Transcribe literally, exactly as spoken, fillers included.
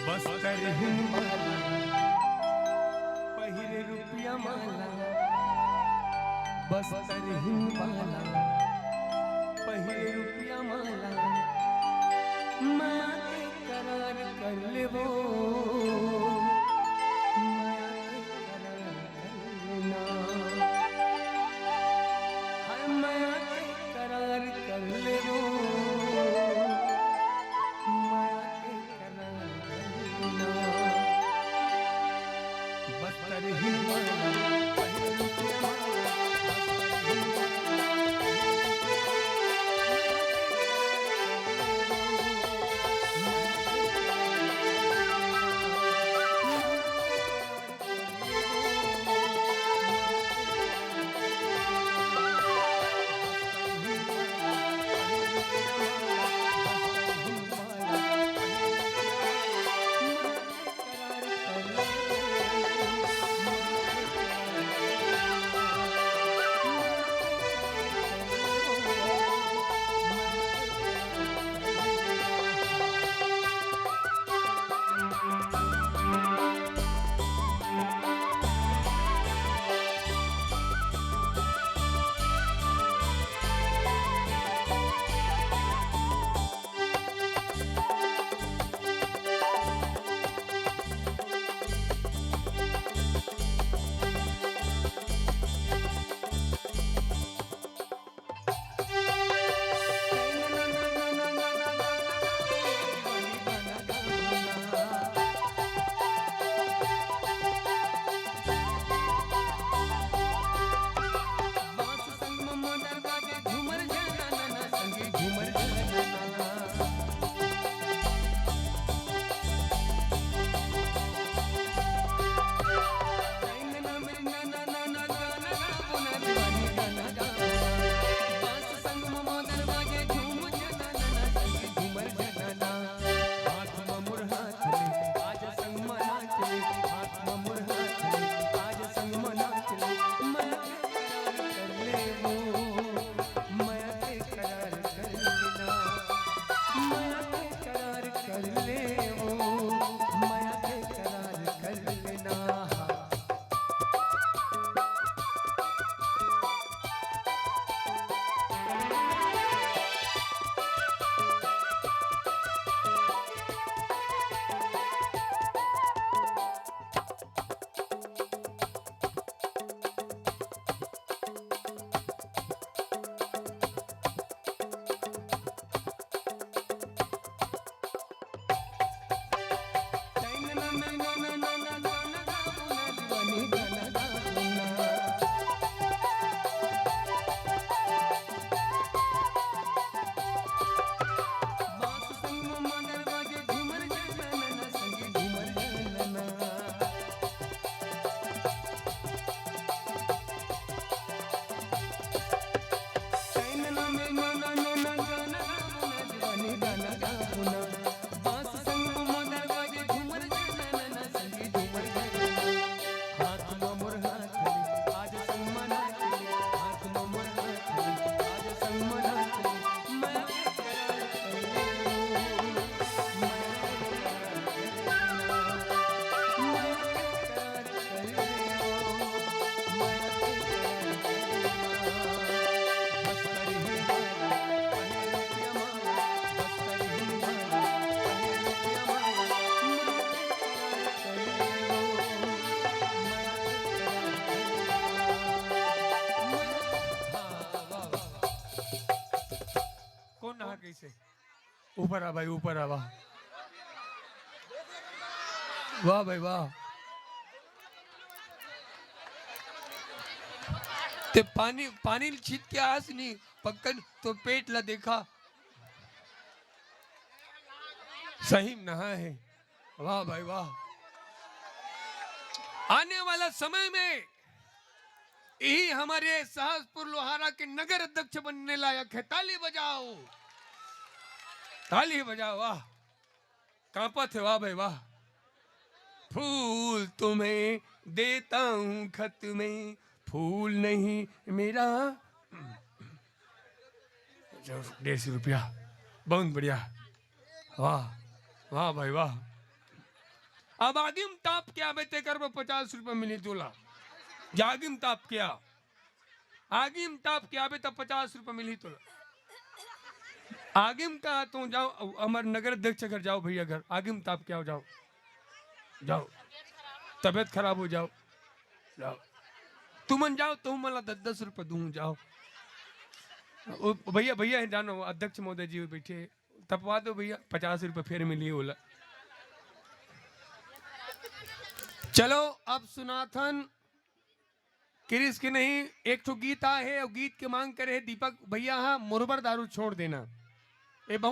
बस्तर हिंद वाला पहिरे रुपया माला, बस्तर हिंद वाला पहिरे रुपया माला, माया के करार कर लेबो, माया के करार कर लेना, हर माया के करार कर लेबो, माया के कौन नहा कैसे? ऊपर आ भाई, ऊपर आ, वाह। वाह भाई, वाह। ते पानी, पानी छीट के आस नहीं, पक्कन तो पेट ला देखा। सही में नहा है। वाह भाई, वाह। आने वाला समय में यही हमारे सहसपुर लोहारा के नगर अध्यक्ष बनने लायक है। ताली बजाओ, ताली बजाओ। वाह, कांपत है। वाह भाई, वाह। फूल तुम्हें देता हूँ खत में, फूल नहीं मेरा। डेढ़ सौ रुपया, बहुत बढ़िया। वाह, वाह भाई, वाह। अब आगी म ताप के आबे, तेकर बर पचास रुपया मिलही तोला। जा आगी म ताप के आ, आगी म ताप के आबे, तब पचास रुपया मिलही तोला। आगी म का, तो जाओ, हमर नगर अध्यक्ष घर जाओ, भैया घर, आगी म ताप के आओ, जाओ, जाओ, तबियत खराब हो जाओ, जाओ, तुमन जाओ, तुमन ला दस दस रुपया दूँ, जाओ। ओ भैया, भैया हे, जानो, अध्यक्ष महोदय जी बैठे, तपवा दो भैया, पचास रुपया फेर मिलही ओला। चलो, अब सुनाथन, किरिस के नहीं, एक ठो गीत आए हे, अउ गीत के मांग करे हे दीपक भैया हा, मुरबर दारू छोड़ देना। ए बहुत